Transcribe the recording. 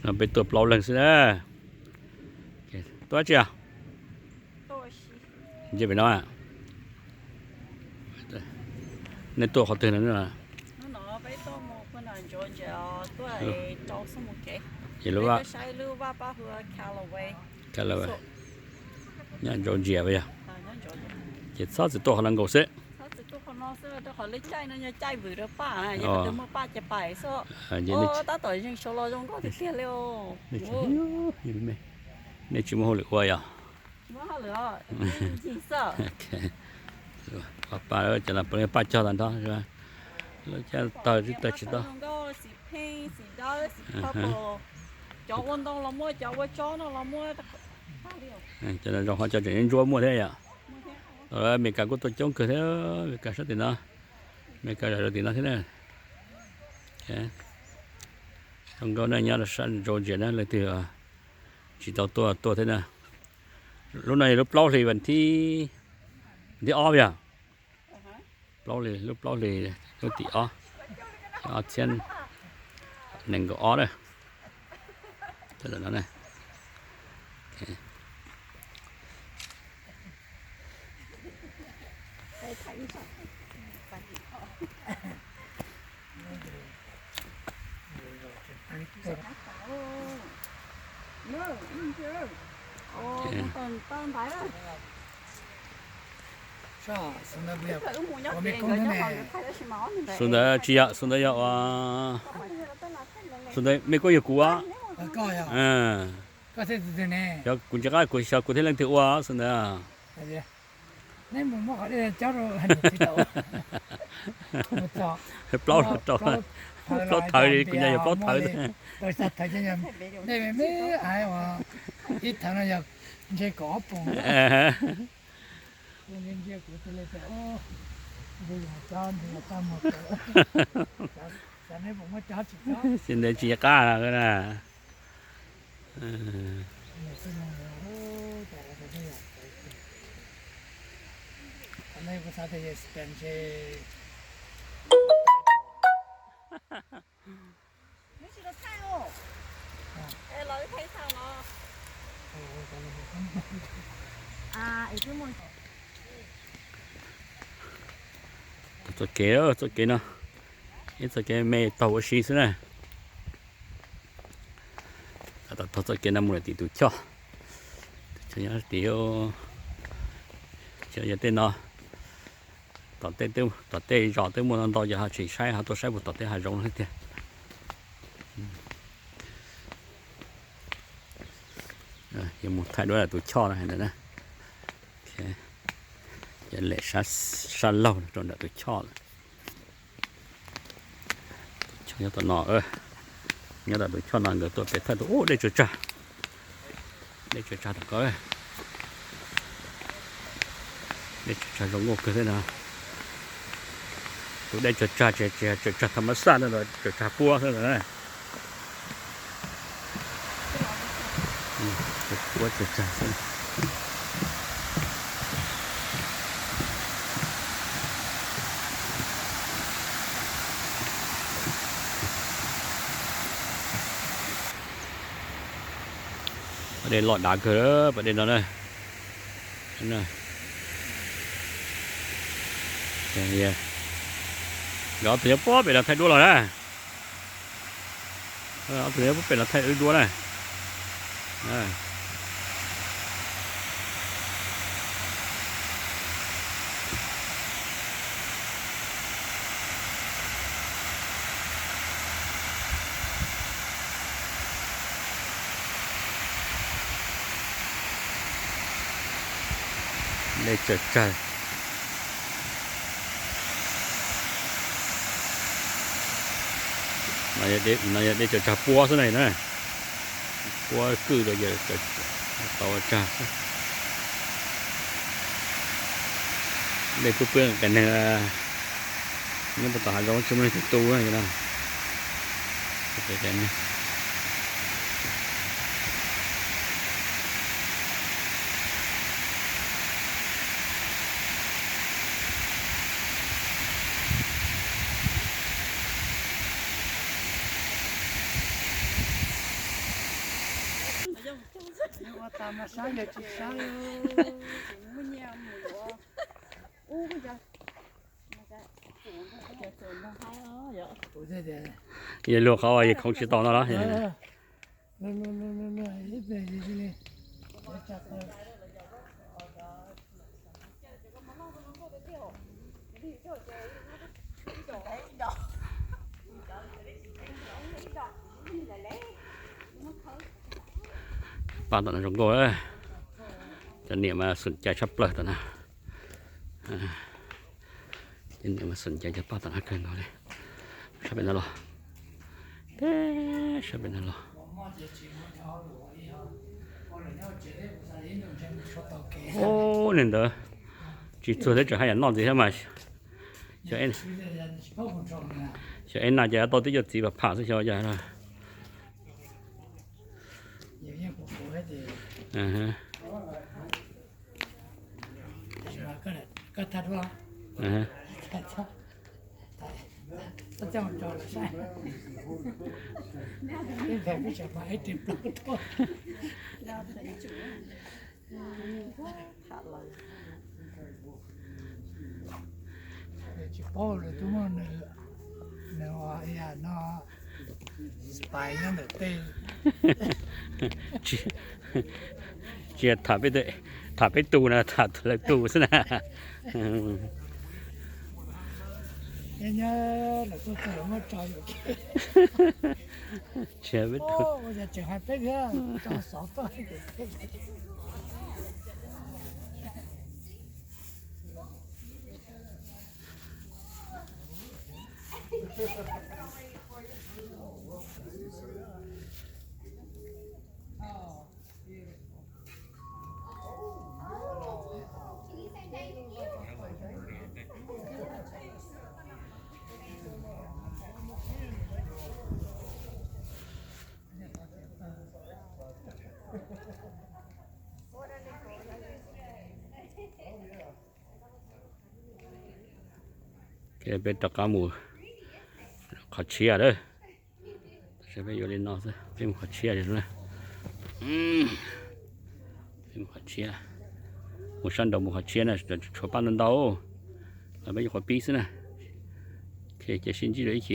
No peb tuaj plaub leeg xwb na. Tuaj tsi a? Nce pem no. Nej tuaj qhov twg no? Nyob Georgia puas yog? Ces txhob txwm tuaj qhov no nkaus xwb. Nej tsis muaj hauj lwm ua yog? Pab, pab cov no puav leej pab cog tag nrho, lub caj tawg twb tawg tsis tau. Cov no zoo, ho cov tseem ntsuab muaj thiab yom. Los Amelikas kuj tuaj coob kawg thiab, Amelikas sab tim no, Amelikas zam rau tim no thiab na. Zoo nkauj na, nyob rau sab Georgia na, leej twg tsis tau tuaj tuaj thiab na. Lub no yog lub plaub hlis vas thib, vas thib ob yog? Plaub hlis, lub plaub hlis lub tim ob, ob txhiab nees nkaum ob na. Xus ntawd tsis yog, xus ntawd yog ua, xus ntawd mej kuj yog kuv a. Yog kuv ntsia qab kuv xyov kuv thiaj leej twg ua xus ntawd. Plaub thawv li, kuv nco yog plaub thawv. Ib thawv no yog ntshe kaum ob poos. Xws ntawd tsis nco qab na. Txoj kev, txoj kev no, ib txoj kev me taug ua si xwb na. Taug txoj kev no mus rau tim tus choj, tus choj nyob tim, yog tej no, tom tej, tom tej zos twb muaj ntau ntau, yog ho tsis saib ho tuaj saib puas tom tej hav zoov no thiab tiag. Yuav mus thaij duab tus choj no hais ntawd na. Yog lem sab laug rau nram tus choj lawm. Tus choj nyob tom no, nyob tom tus choj no nkawd tuaj pem thaij tus, ub, dej tsaws tsag. Dej tsaws tsag tom ko, dej tsaws tsag zoo nkauj kawg thiab no. Tus dej tsaws tsag ces tsis tsaws tsag tham mas xaj na, tsaws tsag puab xwb na. Puab tsaws tsag xwb. Pas dej loj dav kawg pas dej no na. Nkawd ob tug nyob puag pem no thaij duab los na. Ob tug nyob puag pem no thaij wb duab na. Dej tsaws tsag. No yog dej tsaws tsag puab xwb na. Puab kwj rau ces tau ua tsag xwb. Dej pub pwb qias neeg, nyob puag tom hav zoov tsis muaj leej twg tu no. Ua tas mas sab yog tsis sab. Yog luag qhov uas yog khoov tsis tau no los. Paj tom no zoo nkauj, cov niam mas xum cai tshaj plaws tom no. Cov niam mas xum cai cov paj tom no kawg nkaus li. Sab pem no los, teb sab pem no los. Ub, niag ntawd tsis txuag teb tseem haj yam noj ntxiv thiab mas. Xyov eb na ces tau tib co txiv pham pham xwb xyov yog. Tsis paub lawv twb muaj nws, nws ua no, spy nyob ntawm tej. Tsis tham peb, tham peb tus na, tham lawv tus xwb na. Nyob nyob lawv tuaj txog lawv muab tso yus. Tsis peb tus. Ua cas tseem hais peb thiab, tso xov tuaj. Peb rov qab mus qhov tshiab lawm. Tab sis peb yuav li no xwb, peb mus qhov tshiab li na. Peb mus qhov tshiab, mus sab nraud mus qhov tshiab na, tshuav paj ntau ntau, los peb yuav qhov pib xwb na. Ces sib ntsib rau ib chim.